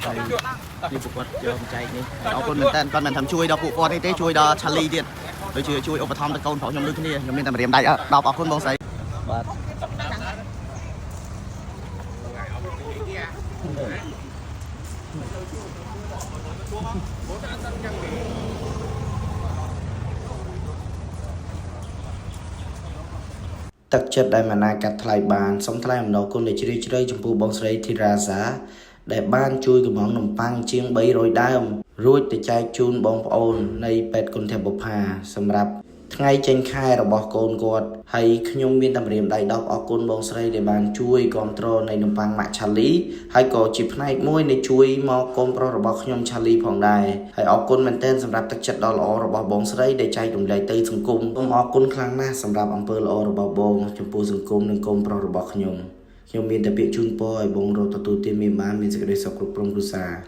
គាត់ហើយនេះពួកគាត់យកមកចែកនេះហើយអរគុណមែនតើគាត់មិនធ្វើជួយដល់ពួកគាត់នេះទេជួយដល់ឆាលីទៀតដូចជាជួយឧបត្ថម្ភដល់កូនប្រុសខ្ញុំដូចគ្នាខ្ញុំមានតែម្រាមដៃ10អរគុណបងស្រីបាទ ទឹកចិត្តដែលមិនអាចកាត់ថ្លៃបានសូមថ្លែងអំណរគុណដ៏ជ្រាលជ្រៅចំពោះបងស្រីធីរ៉ាសាដែលបានជួយកំងនំប៉័ងជាង300ដើមរួចទៅចែកជូនបងប្អូននៃពេទ្យគន្ធបុប្ផាសម្រាប់ថ្ងៃចេញខែរបស់កូនគាត់ហើយខ្ញុំមានតម្រៀមដៃ10អរគុណបងស្រីដែលបានជួយគ្រប់គ្រងនៃនំប៉័ងម៉ាក់ឆាលីហើយក៏ជាផ្នែកមួយនៃជួយមកកូនប្រុសរបស់ខ្ញុំឆាលីផងដែរហើយអរគុណមែនទែនសម្រាប់ទឹកចិត្តដ៏ល្អរបស់បងស្រីដែលចែករំលែកទៅសង្គមសូមអរគុណខ្លាំងណាស់សម្រាប់អំពើល្អរបស់បងចំពោះសង្គមនិងកូនប្រុសរបស់ខ្ញុំខ្ញុំមានតែពាក្យជូនពរឲ្យបងរកទទួលទានមានបានមានសេចក្តីសុខគ្រប់ក្រុមគ្រួសារ។